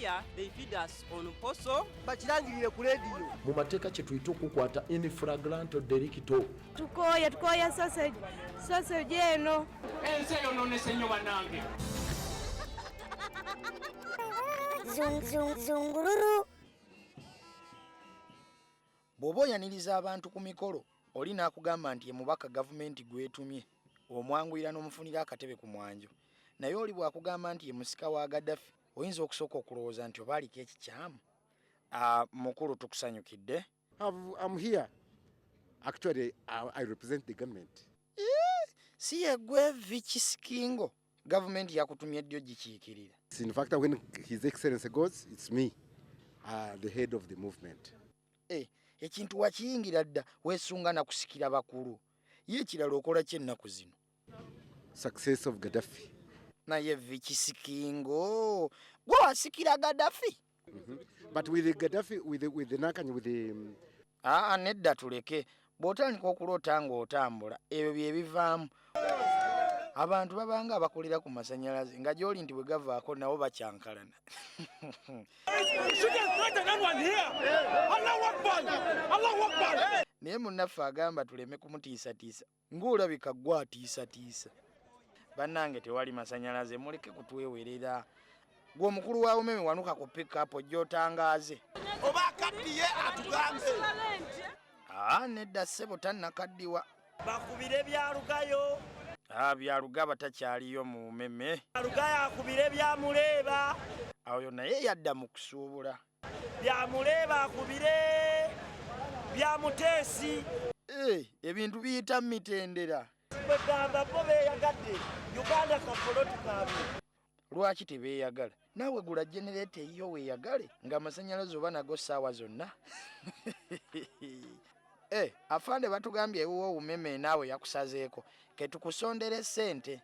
Here they feed us on poso. Bakirangirire ku leediyo. Mu mateeka kye tuyita okukwata in flagrante delicto. Tukooye, tukooye sausage, sausage eno. Ensi eyonoonese nnyo bannange. Zungururu. Bw'oba oyaniriza abantu ku mikolo, oli n'akugamba nti ye mubaka gavumenti gw'etumye, omwanguyira n'omufunira akatebe ku mwanjo. Naye oli bw'akugamba nti ye musika wa Gaddafi, oyinza okusooka okulowooza nti oba aliko ekikyamu. Mukulu tukusanyukidde. I'm here. Actually, I represent the government. Si yeggwe Vikisikingo, gavumenti yakutumye ddi ogikiikirira? In fact, when His Excellency goes, it's me, the head of the movement. Ekintu wakiyingira dda, weesunga na kusikira bakulu. Ye ekirala okola ki ennaku zino? Success of Gaddafi. Naye Vikisikingo, gwe wasikira Gaddafi? But with the Gaddafi, with the Nakanyi, with the... Aa, nedda tuleke. Bw'otandika okuloota ng'otambula, ebyo bye bivaamu. Abantu babanga abakolera ku masannyalaze nga gy'oli nti bwe gavaako nabo bakyankalana. Naye munnaffe agamba tuleme kumutiisatiisa, ng'olabika ggwe atiisatiisa. Bannange tewali masannyalaze, muleke kutwewerera. Gwe omukulu wa Umeme wanuka ku pick-up ojje otangaaze. Oba akaddiye atugambe. Aa, nedda ssebo tannakaddiwa. Bakubire Byalugayo. Aa, Byalugaba takyaliyo mu Umeme. Byalugayo akubire Byamuleeba. Awo naye yadda mu kusuubula. Byamuleeba akubire Byamuteesi. Ebintu biyita mu mitendera. Kwegamba bo beeyagadde. Uganda kafolo tukaabye. Lwaki tebeeyagala? Naawe gula genereeta eyiyo weeyagale ng'amasannyalaze oba nago ssaawa zonna. Afande batugambye ewuwo Umeme naawe yakusazeeko. Ke tukusondere ssente.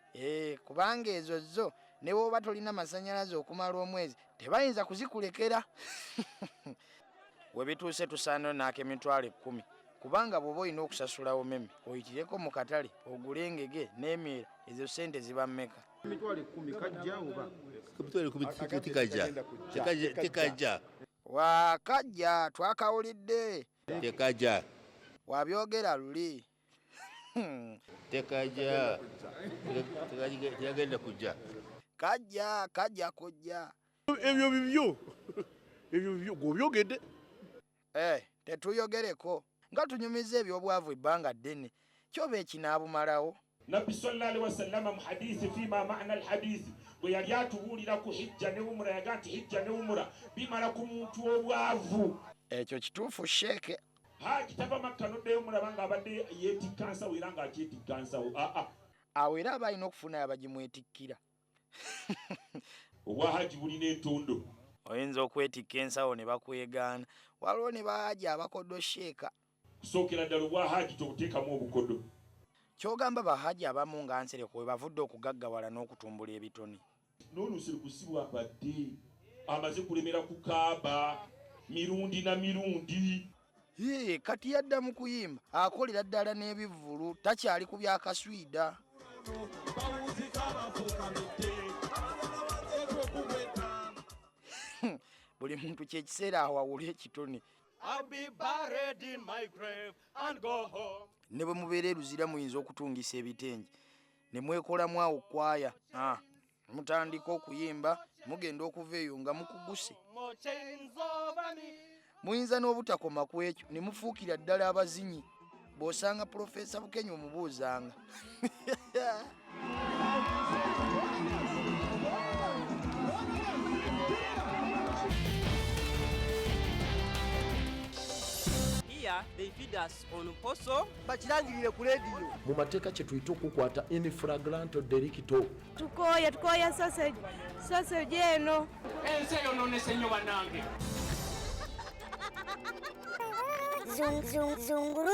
Kubanga ezo zo ne bw'oba tolina masannyalaze okumala omwezi tebayinza kuzikulekera. We bituuse tusaana n'ak'emitwalo 10. Kubanga bw'oba olina okusasula Umeme oyitireko mu katale ogule engege n'emyera, ezo ssente ziba mmeka? Emitwalo 10 kajja oba? Emitwalo 10 tekajja. Tekajja. Wa kajja twakawulidde. Tekajja. Wabyogera luli. Tekajja. Tekagenda kujja. Kajja, kajja kujja. Ebyo bibyo. Ebyo bibyo gw'obyogedde. Tetuyogereko. Nga tunyumiza ebyobwavu ebbanga ddene. Kyoba ekinaabumalawo. Nabbi sallallahu alaihi wasallam mu hadithi fima ma'na al-hadithi bwe yali atubuulira ku hijja ne umura, yaga nti hijja ne umura bimala ku muntu obwavu. Ekyo kituufu sheeke. Haji tava Makka n'oddayo mulaba ng'abadde yeetikka nsawo era ng'akyetikka nsawo. Aa. Awo era aba alina okufuna abagimwetikkira. Obwa haji bulina entondo. Oyinza okwetikka ensawo ne bakwegaana. Waliwo ne bahaji abakodo sheeka. Kusookera ddala obwa haji tobuteekamu obukodo. Ky'ogamba bahaji abamu nga Nsereko we bavudde okugaggawala n'okutumbula ebitone. N'ono Nsereko si bw'abadde. Amaze kulemera ku Kaaba mirundi na mirundi. Yee, kati yadda mu kuyimba, akolera ddala n'ebivvulu, takyali ku bya kaswida. Buli muntu kye kiseera awawule ekitone. I'll be buried in my grave and go home. Ne bwe mubeera e Luzira muyinza okutungisa ebitengi ne mwekolamu awo kwaya. Mutandika okuyimba, mugenda okuva eyo nga mukuguse. Muyinza n'obutakoma ku ekyo ne mufuukira ddala abazinyi. Bw'osanga Pulofeesa Bukenya omubuuzanga. Here they feed us on poso. Bakirangirire ku leediyo. Mu mateeka kye tuyita okukwata in flagrante delicto. Tukooye, tukooye sausage, sausage eno. Ensi eyonoonese nnyo bannange. Zungururu.